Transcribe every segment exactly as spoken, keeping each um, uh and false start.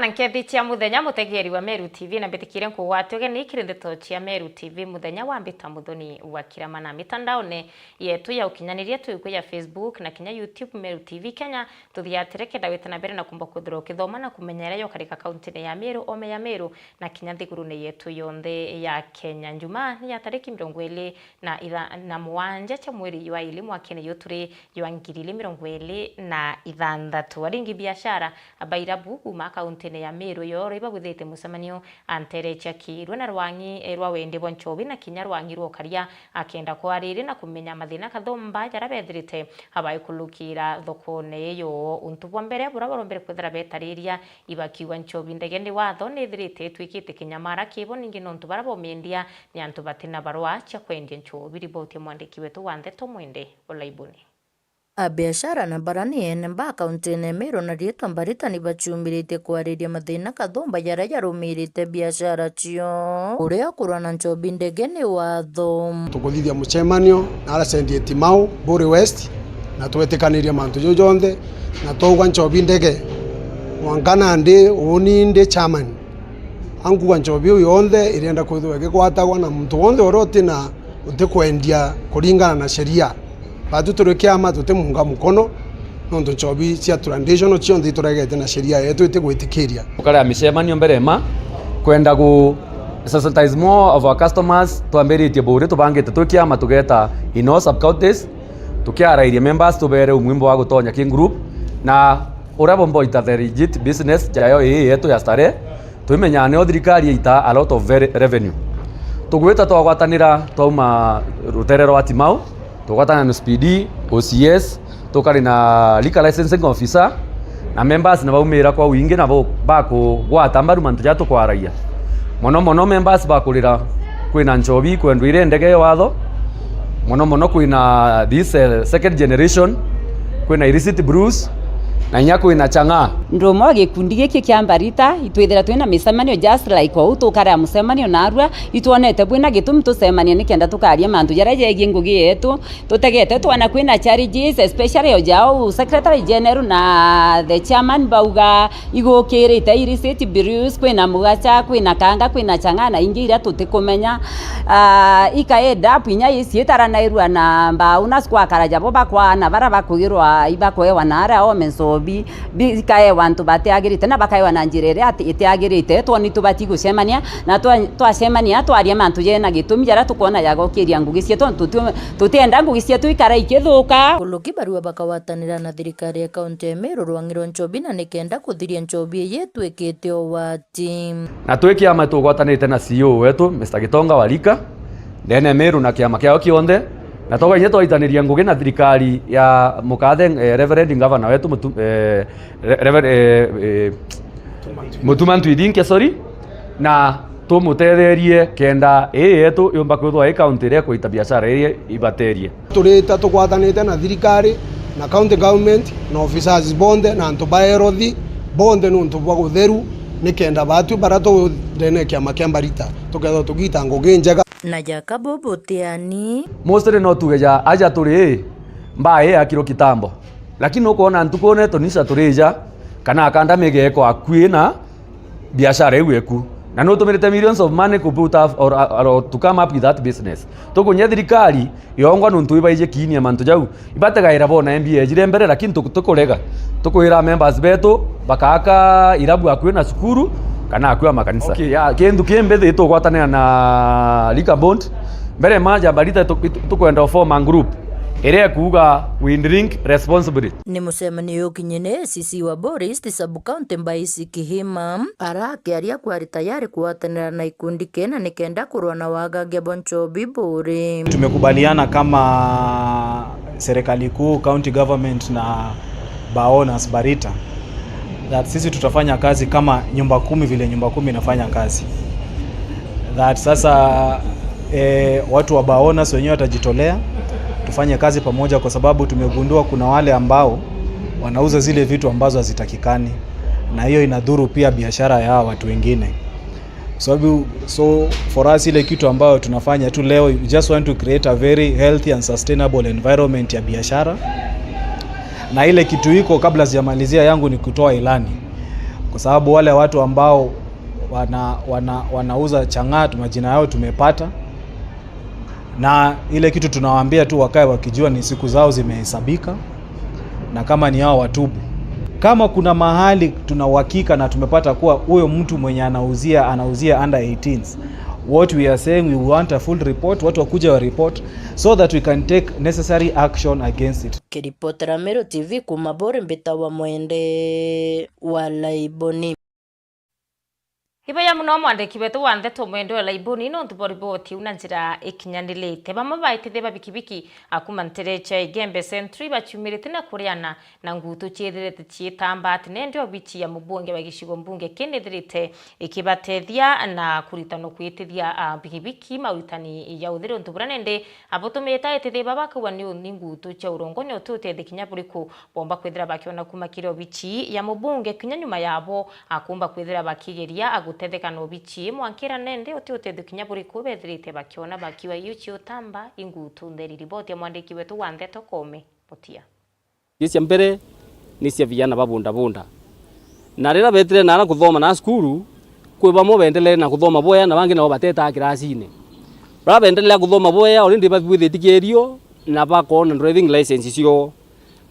Na nkethi cia muthenya, mutegeeri wa Meru T V, na mbitikire nkugwate ugeni kiri ndeto cia Meru T V muthenya wa mbita muthoni wa kirama na mitandaone yetu ya ukinyaniria, twikwi ya Facebook na kinya YouTube, Meru T V Kenya. Tuthiatire kenda wite na mbere na kumba kwithirwa ukithoma na kumenya yaria yokarika kauntine ya Meru, ome ya Meru, na kinya nthigurune yetu yonthe ya Kenya. Njumaa ni ya tariki mirongo iri na itha-, na mugwanja cia mweri jwa iri mwakene uyu turi jwa ngiri igiri mirongo iri na ithanthatu. Aringi biashara ba irabu kuuma kauntine ya Meru yoro ibagwithite mucemanio a ntere cia Kirwe na rwang'i, eh, rwa wendi bwa nchobi na kinya rwang'i rwa ukaria, akenda kwariria na kumenya mathina kathumba jaria bethirite abaikulukira thokone iyo. Untu bwa mbere buria barombere kwithira betariria ibakiuga nchobi ndege ni watho ni ithirite itwikite kinyamara kibo, ningi nontu baria bomiendia ni antu batina barua cia kwendia nchobi. Riboti ya mwandiki wetu wa ndeto Mwende Olaibuni. Abiashara na bara ni ene ba kauntine ya Meru na riitwa Mbarita ni baciumiritie kwariria mathina kathumba jaria jarumirite biashara cio. Uria kurwa na nchobi ndege ni watho. Tukuthithia mucemanio na aria Sendieti Mau, Buri West, na twetikanirie mantu jau jonthe, na twauga nchobi ndege, mwanka nandi uuni ndi chairman. Ankuga nchobi iu yonthe irienda kwithirwa igigwatagwa na muntu wonthe uria utina, utikwendia kuringana na sheria. Batu turi kiama tutimunga mukono, nontu nchobi cia traditional cionthe ituregete na sheria yetu itigwitikiria. Tukarea micemanio mbere ma kwenda gu sensitize more of our customers. Twambiritie buri tubangite twi kiama tugeta in all sub counties, tukiarairia members tubere umwimbo wa gutonya ki group, na uria bomba uita the legit business jayo ii yetu ya Starehe. Twimenyaga nio thirikari iitaa a lot of very revenue. Tugwita twagwatanira twauma rutere rwa Timau, tugwatanira na S P D, O C S, tukari na liquor licensing officer, na members na baumira kwa wingi na bo-, bakugwata mbaru mantu jaria tukwaragia. Mono mono members bakurira kwina nchobi ikwendwa iri ndege ya watho, mono mono kwina this, eh, second generation, kwina illicit brews, na inya kwina chang'aa. Ndumwa gikundi giki kia Mbarita, itwithira twina micemanio just like uu tukarea mucemanio narua, itwonete bwina gitumi tucemania nikenda tukaria mantu jaria jegie ngugi yetu. Tutegete twana kwina challenges, especially o jau Secretary General na the chairman bauga igukirite illicit brews, kwina mugacha, kwina kanga, kwina chang'aa na ingi iria tutikumenya. Ah, ika end up inya iciitaranairua na mbau na squakara jabo bakwana bara bakugirwa ibakwewa na aria ome nchobi, bi-, ikaewa antu batiagirite na bakaewa na njira iria ati-, itiagirite. Twoni tubati gucemania na twa-, twacemania twaria mantu jena gitumi jaria tukwona jagokiria ngugi cietu, nontu tu-, tutienda ngugi cietu ikara ikithuka. Kuluki barua bakagwatanira na thirikari ya kaunti ya Meru rwang'i rwa nchobi na nikenda kuthiria nchobi iji itwikite ugwati. Na twi kiama tugwatanite na C E O wetu, Mister Gitonga Warika, ndene ya Meru na kiama kiao kionthe, na twaga inya twaitaniria ngugi na thirikari ya mukathe, eh, Reverend Governor wetu Mutu-, eh, Re-, Rever-, eh, eh, Mutuma Ntwithinkia, sorry, na tumutetherie kenda ii yetu yumba kwithwa i kaunti iria ikwita biashara iria ibaterie. Turita tugwatanite na thirikari, na county government, na officers bonthe, na antu ba health bonthe, nuntu bwa gutheru, nikenda batwi baria tu ndene ya kiama kia Mbarita tukethwa tugita ngugi njega. Na Jacob Butiani. Mostly no tuge ja aja turi, mbaa ii yakirwe kitambo. Lakini nukwona ntukune tunisa turija, kana akanda migeko akui na biashara iu eku. Na nutumirite millions of money ku put up or, or, or to come up with that business. Tukunyia thirikari yongwa nuntu ibaije kiinia mantu jau. Ibategaira bona M B A ejire mbere, lakini tuku-, tukurega. Tukwira members betu bakaaka irabu akui na cukuru kana akui a makanisa. Okay, ya, kintu kimbithi tugwatanira na Liquor Board. Mbere ma ja Mbarita tu-, tu-, tukwenda form a group iria ikuuga we drink responsibly. Ni mucemanio uyu ukinyine A C C wa Buri East Sub-County Mbaisi Kihima, arakiaria kwari tayari kugwatanira na ikundi kina nikenda kurwa na wagagia bwa nchobi Buri. Tumekubaliana kama serikali kuu, county government na bar owners Mbarita, that sisi tutafanya kazi kama nyumba kumi, vile nyumba kumi inafanya kazi. That sasa, eh, watu wa bar owners wenyewe watajitolea, tufanye kazi pamoja, kwa sababu tumegundua kuna wale ambao wanauza zile vitu ambazo hazitakikani, na hiyo inadhuru pia biashara ya hawa watu wengine. So, so for us, ile kitu ambayo tunafanya tu leo, we just want to create a very healthy and sustainable environment ya biashara. Na ile kitu iko, kabla sijamalizia yangu, ni kutoa ilani. Kwa sababu wale watu ambao wana, wana, wanauza chang'aa tu majina yao tumepata, na ile kitu tunawaambia tu wakae wakijua ni siku zao zimehesabika, na kama ni hao watubu. Kama kuna mahali tuna uhakika na tumepata kuwa huyo mtu mwenye anauzia, anauzia under eighteens, what we are saying, we want a full report, watu wakuje wa report so that we can take necessary action against it. Kiripotera Meru T V kuma Buri, mbita wa Mwende wa Laiboni. Ibeya muno mwandiki wetu wa ndeto Mwende wa Laiboni nontu bwa riboti iu na njira ikinyanirite. Bamwe baitithia ba bikibiki a kuma ntere cia Igembe Central baciumirite na kuriana na ngutu ciithirite ciitamba ati nende obici ya mubunge wa gicigo mbunge kii nithirite ikibatethia na kuritanwa kwitithia, a, bikibiki maurutani ja utheri untu buria nende abutumite aitithia baba bakauga ni, ni ngutu cia urongo ni uti utethia kinya buriku bomba kwithira bakiona kuma kiri obici ya mubunge kinya nyuma yabo akumba kwithira bakigeria agutetheka na obici mwankira nende uti utethio kinya buriku bethirite bakiona bakiwa iu ciutamba ingutu ntheri. Riboti ya mwandiki wetu wa ndeto Kome Mutia. Cia mbere ni cia vijana ba bodaboda. Na riria betire nara kuthoma na cukuru, kwi bamwe beendelee na kuthoma bwea na bangi nabo batetaa kirasine. Baria beendelea kuthoma bwea already babwithitie kierio na bakoona driving license ciao.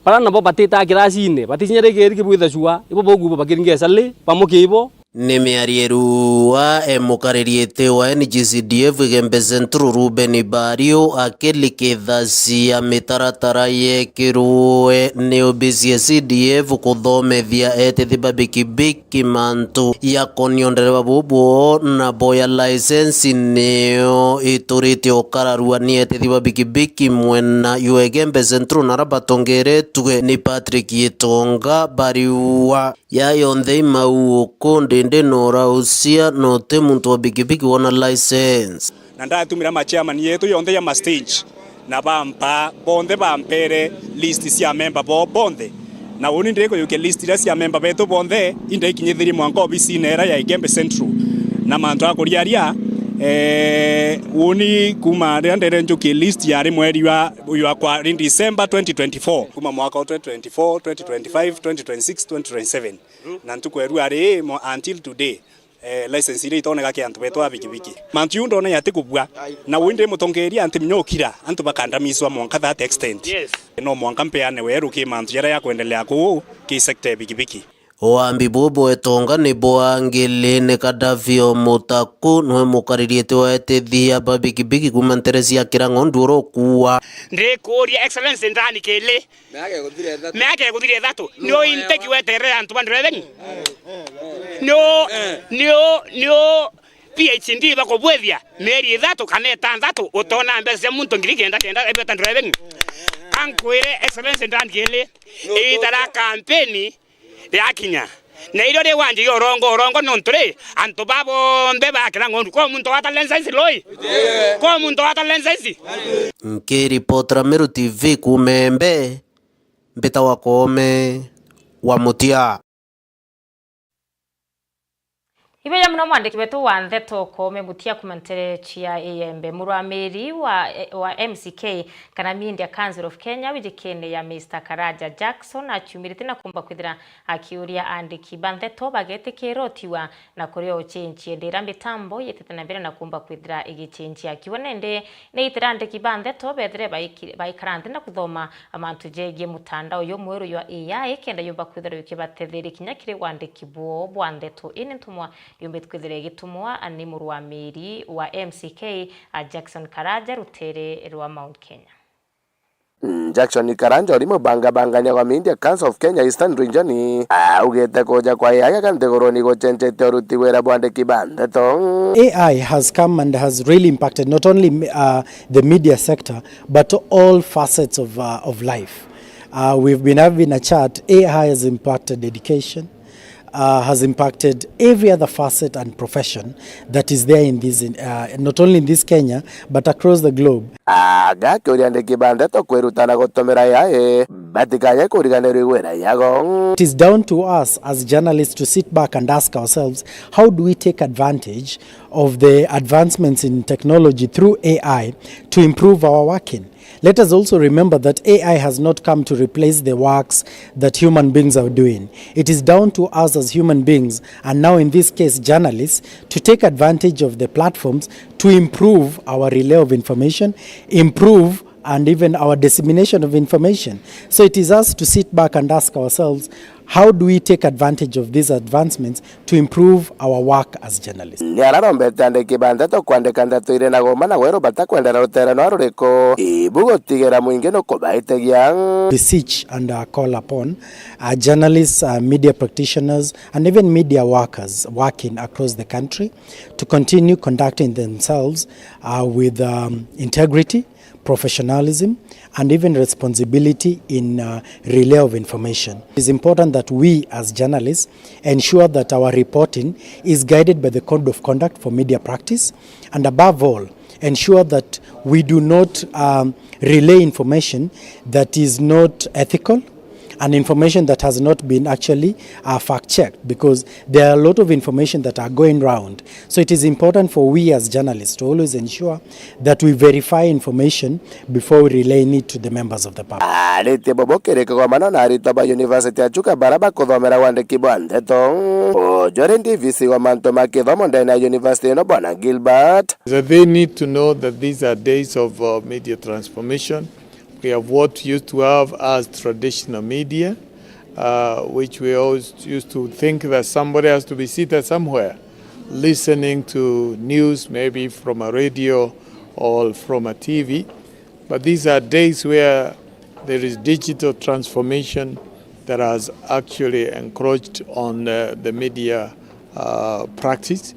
Baria nabo batitaa kirasine, baticinyarikiri kibwitha cua, ibo bogu bo bakiringa icari, bamwe kiibo. Ni miario irua e mukariri iti wa N G C D F Igembe Central Reuben Bario akilikithacia mitaratara yekirwe ni obisi ya C D F kuthomethia etithi ba bikibiki mantu yakonia ndereba bubu na boya license nio iturite ukararua ni etithi ba bikibiki mwena jwa Igembe Central na aria batongeretue ni Patrick Gitonga Bariua. Ya yonthe imau ukundi ndi noraucia no ti muntu wa bikibiki wona license. Na ndatumira ma chairman yetu yonthe ya ma stage na bampa bonthe bampere list cia memba bo bonthe. Na uni ndikuyukia list iria cia memba betu bonthe indaikinyithirie mwanka obisine era ya Igembe Central. Na mantu a kuriaria, eh, uni kuma riria ndere njukie list yari mweri wa, wa kwa, ri December twenty twenty-four. Kuma mwaka wa twenty twenty-four, twenty twenty-five, twenty twenty-six, twenty twenty-seven. Na ntuku ya rua ri, mo-, until today, eh, license iria itoneka ki antu betu a bikibiki. Mantu iu ndona yati kubua, na wi ndi mutongeria antu mnyokira, antu bakandamiswa mwanka that extent. Yes. No mwanka mpeane weru ki mantu jaria ya kwendelea kuu ki sector ya bikibiki. Wambi bubu etonga ni bwangili ni Kadafio Mutaku, nwe mukariritie wa etithia ba bikibiki kuma ntere cia Kirang'ondu urukua. Ndikuuria Excellency ndani kili. Miaka iguthira ithatu. Miaka iguthira ithatu. Ni uinteki weterere antu ba driving? Ni u, ni u, ni u P H D bakubwithia mieri ithatu kana itanthatu utona mbeca cia muntu ngiri kenda kenda ebeta driving? Kankwire Excellency ndani kili. Iita ria kampeni riakinya. Na irio riu wanjigia urongo, urongo nontu ri, antu ba bonthe bakira ng'ondu. Kwa muntu wata license loi? Kwa muntu wata license? Nkiripotera Meru T V kuuma Embe, mbita wa Koome wa Mutia. Ibeya muno mwandiki wetu wa ndeto Koome Mutia kuma ntere cia Igembe. Murwamiri wa, wa M C K kana Media Council of Kenya wijikene ya Mister Karaja Jackson aciumirite na kumba kwithira akiuria andiki ba ndeto bagetikira utiwa na kuria ucenjie ndira mitambo yitite na mbere na kumba kwithira igicenjia. Akiuga nende ni itira andiki ba ndeto bethire baiki-, baikara nthi na kuthoma mantu jegie mutandao uyu mweru jwa A I kenda yumba kwithirwa yukibatetheria kinya kiri wandiki bwoo bwa ndeto. Ii ni ntumwa yumbite kwithirwa igitumwa ni murwamiri wa M C K, a Jackson Karaja, rutere rwa Mount Kenya. Mm, Jackson Karanja uri mubangabangania wa Media Council of Kenya Eastern Region, augite kuja kwa A I aga nthiguruni gucenjetie uruti wira bwa andiki ba ndeto. A I has come and has really impacted not only, uh, the media sector, but all facets of, uh, of life. Uh, we've been having a chat. A I has impacted education, uh, has impacted every other facet and profession that is there in this, uh, not only in this Kenya, but across the globe. Agakiuria andiki ba ndeto kwiruta na gutumira A I, batikaye kuriganirwa igwira yago. It is down to us as journalists to sit back and ask ourselves, how do we take advantage of the advancements in technology through A I to improve our working? Let us also remember that A I has not come to replace the works that human beings are doing. It is down to us as human beings, and now in this case journalists, to take advantage of the platforms to improve our relay of information, improve and even our dissemination of information. So it is us to sit back and ask ourselves, how do we take advantage of these advancements to improve our work as journalists? Ni ararombete andiki ba ndeto kwandika ndeto iri na guma na weru batakwendera rutere no ruriku, ibu gutigira mwingi nukubaitegia. Beseech and, uh, call upon, uh, journalists, uh, media practitioners, and even media workers working across the country to continue conducting themselves, uh, with, um, integrity, professionalism, and even responsibility in, uh, relay of information. It is important that we as journalists ensure that our reporting is guided by the code of conduct for media practice, and above all, ensure that we do not, um, relay information that is not ethical and information that has not been actually, uh, fact checked, because there are a lot of information that are going round. So it is important for we as journalists to always ensure that we verify information before we relaying it to the members of the public. Aritie bobo kiri kigomano na aritwa ba University ya Chuka bara bakuthomera wandiki bwa ndeto. Ujwari D V C wa mantu ma kithomo ndene ya university ino, Bwana Gilbert. That they need to know that these are days of, uh, media transformation. We have what used to have as traditional media, uh, which we always used to think that somebody has to be seated somewhere listening to news, maybe from a radio or from a T V. But these are days where there is digital transformation that has actually encroached on, uh, the media, uh, practice.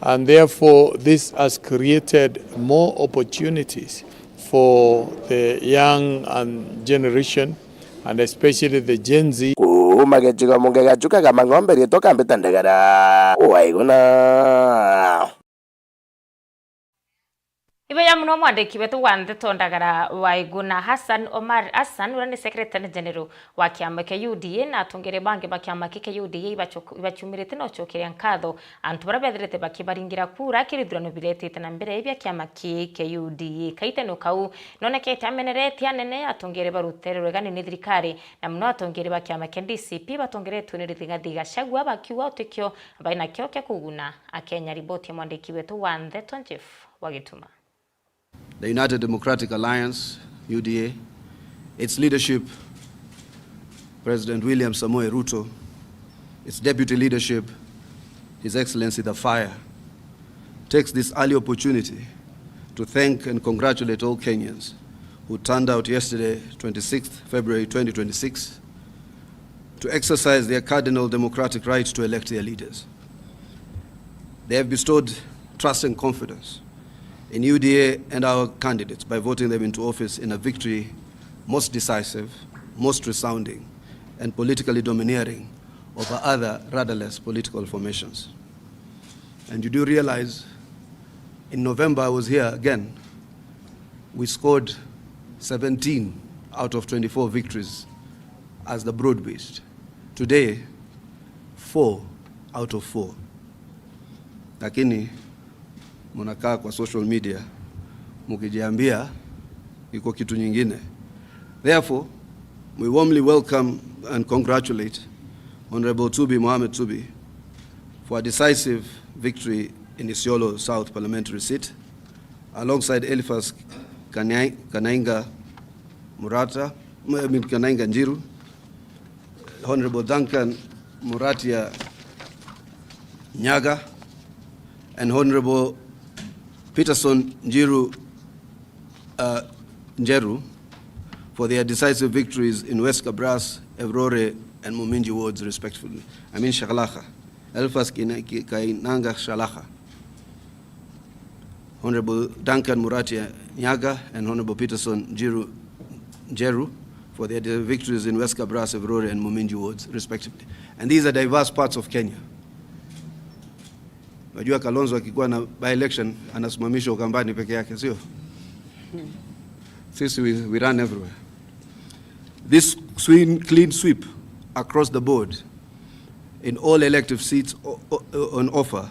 And therefore, this has created more opportunities for the young and generation, and especially the Gen Z. Kuuma gicigo munge gacuka ga Mang'ombe, riitwa Kambita Ndagara wa Iguna. Ibeya muno mwandiki wetu wa ndeto Ndagara wa Iguna. Hassan Omar Hassan, uria ni Secretary General wa kiama kia U D A, na atongeria bangi ba kiama ki kia U D A ibacoke-, ibaciumirite na ucokeria nkatho antu baria bethirite bakibaringira kura kiri ithurano biretite na mbere bia kiama ki kia U D A. Kaitene kau nonekete ameneretie anene atongeria ba rutere rwegani ni thirikari, na muno atongeria ba kiama kia D C P batongeretwe ni Rigathi Gachagua, bakiuga utikio bainakio kia kuguna Akenya. Riboti ya mwandiki wetu wa ndeto Jeff wa Gituma. The United Democratic Alliance, U D A, its leadership, President William Samoei Ruto, its deputy leadership, His Excellency the Fire, takes this early opportunity to thank and congratulate all Kenyans who turned out yesterday, twenty-sixth February twenty twenty-six, to exercise their cardinal democratic right to elect their leaders. They have bestowed trust and confidence in U D A and our candidates by voting them into office in a victory most decisive, most resounding, and politically domineering over other rudderless political formations. And you do realize, in November I was here again, we scored seventeen out of twenty-four victories as the broad-based. Today, four out of four. Lakini mnakaa kwa social media mkijiambia iko kitu nyingine. Therefore, we warmly welcome and congratulate Honorable Tubi Mohamed Tubi for a decisive victory in Isiolo South Parliamentary Seat, alongside Eliphas Kanai-, Kanainga Murata, I mean, Kanainga Njiru, Honorable Duncan Muratia Nyaga, and Honorable Peterson Njiru, uh, Njeru, for their decisive victories in West Kabras, Evrore, and Muminji wards, respectively. I mean, Shakalaka. Elfas Kina-, Ki-, Kainanga Shalaka, Honorable Duncan Muratia Nyaga, and Honorable Peterson Njiru, Njeru for their victories in West Kabras, Evrore, and Muminji wards, respectively. And these are diverse parts of Kenya. Unajua Kalonzo akikuwa na by-election anasimamishwa Ukambani peke yake, sio? Sisi we, we run everywhere. This swing, clean sweep across the board in all elective seats o- o- on offer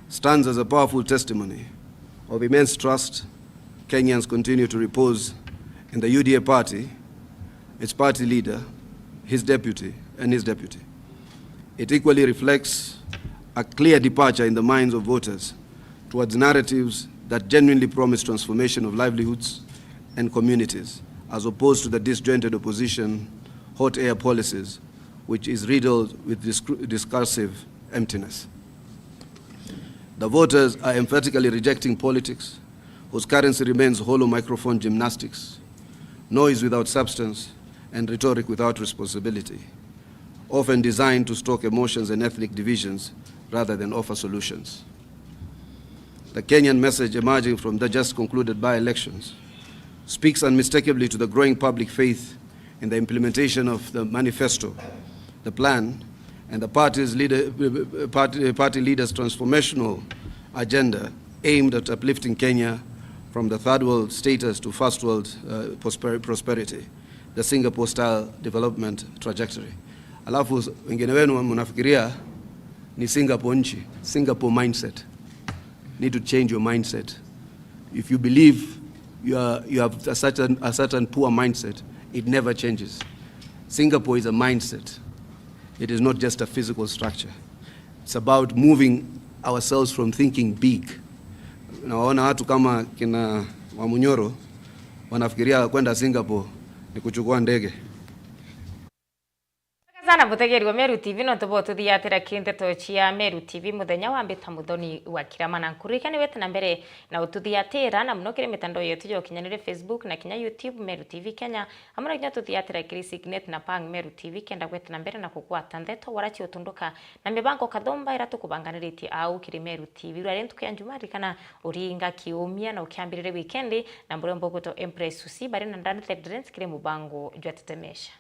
stands as a powerful testimony of immense trust Kenyans continue to repose in the U D A party, its party leader, his deputy, and his deputy. It equally reflects a clear departure in the minds of voters towards narratives that genuinely promise transformation of livelihoods and communities, as opposed to the disjointed opposition, hot air policies, which is riddled with discur- discursive emptiness. The voters are emphatically rejecting politics whose currency remains hollow microphone gymnastics, noise without substance, and rhetoric without responsibility, often designed to stoke emotions and ethnic divisions rather than offer solutions. The Kenyan message emerging from the just concluded by-elections speaks unmistakably to the growing public faith in the implementation of the manifesto, the plan, and the party's leader, party, party leaders' transformational agenda aimed at uplifting Kenya from the third world status to first world uh, prosper, prosperity, the Singapore-style development trajectory. Alafu wengine wenu mnafikiria ni Singapore nchi. Singapore mindset. Need to change your mindset. If you believe you are, you have a certain, a certain poor mindset, it never changes. Singapore is a mindset. It is not just a physical structure. It's about moving ourselves from thinking big. Nawaona watu kama kina Wamunyoro wanafikiria kwenda Singapore ni kuchukua ndege. Sana mutegeri wa Meru T V, nontu bwa tuthiatira kiri ndeto cia Meru T V muthenya wa mbita, Muthoni wa Kirama na Nkurika ni wete na mbere na ututhiatira, na muno kiri mitandao yetu ya ukinyanire, Facebook na kinya YouTube, Meru T V Kenya, amwe na kinya tuthiatira kiri Signet na Pang Meru T V, kenda gwete na mbere na kugwata ndeto wara cia utunduka na mibango kathumba ira tukubanganiritie au kiri Meru T V. Rwari ntuku ya Njuma, ririkana uringa kiumia na ukiambiriria wikendi na murembo gwitwa Empress Susi bari na Ndani Tech Trends kiri mubango jwa Tetemesha.